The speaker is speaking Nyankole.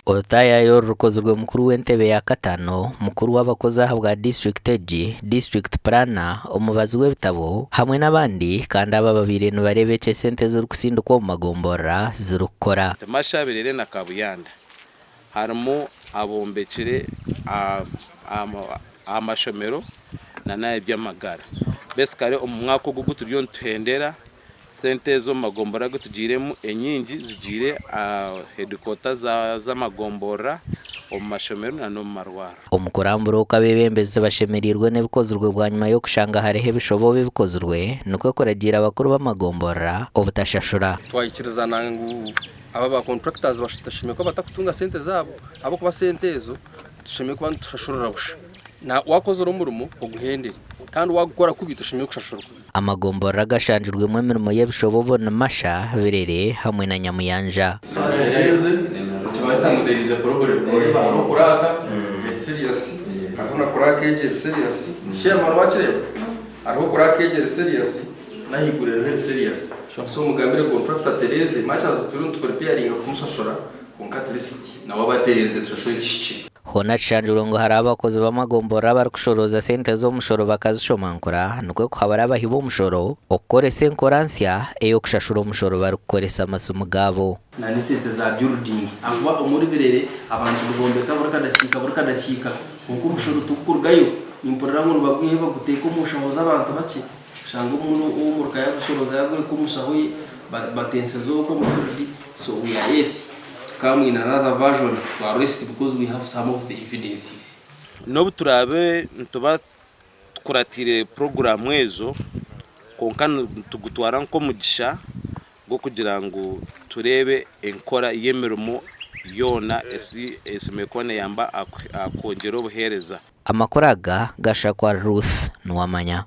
Orutaayayo oru rukozirwe mukuru w'entebe ya katano, mukuru w'abakozi ahabwa disiturikiti egi, disiturikiti puraana, omubazi w'ebitabo hamwe n'abandi kandi aba babaire nibareeba eki esente ezirikusindikwa omu magomborora zirikukora. Masha, Birere na Kabuyanda harimu abombekire amashomero n'eby'amagara. Basically omu mwaka ogu ogu turiyo nituhendera, sente ezo omu magomborora agu tugiiremu enyingi zigiire aha headquarter z'amagomborora, omu mashomero n'omu marwariro. Omu kurambura oku abeebembezi bashemereirwe n'ebikozirwe bwanyima y'okushanga hariho ebishobo ebikozirwe nikwo kuragiira abakuru b'amagomborora obutashashura. Twayikirizana ngu aba ba contractors bashemereire kuba batakutunga sente zaabo ahabw'okuba sente ezo tushemereire kuba nitushashurira busha. Na wakozire omurimo oguhendere kandi wagukora kubi toshemereire kushashurwa. Amagomborora agashangirwemu emirimo y'ebishobobo ni Masha, Birere hamwe na Nyamuyanja. So atereeze nikibaasa ngu there is a problem noreeba hariho crack eri serious hariho na crack egi eri serious chairman wakireeba hariho crack egi eri serious n'ahaiguru eriho eri serious so mugambire contractor atereeze much as turiyo nitupreparinga kumushashura kwonka at least nawe abe atereerize tushashure ekihikire. Hoona kishanjurwe ngu hariho abakozi b'amagomborora abarikushorooza sente z'omushoro bakazishomankura nikwo kuhabura abahi b'omushoro okukoresa enkora nsya ey'okushashura omushoro barikukoresa amasimu gaabo. Na n'esente za building ahakuba omuri Birere abantu nibombeka buri kadakiika buri kadakiika kwonka omushoro tigukurugayo. Nimpurira ngu nibagwiha baguteeka omu nshaho z'abantu bakye oshanga omuntu ow'omuruka yagushoroza yagureka omu nshaho ye batenseza okwo omu field so we are yet to come in another version to arrest because we have some of the evidences. N'obu turaabe nituba tukuratiire puroguraamu ezo, kwonka nitugutwara nk'omugisha gw'okugira ngu tureebe enkora y'emirimo yoona eshemereire kuba neeyamba aha kwongyera obuheereza. Amakuru aga gashakwa Ruth Nuwamanya.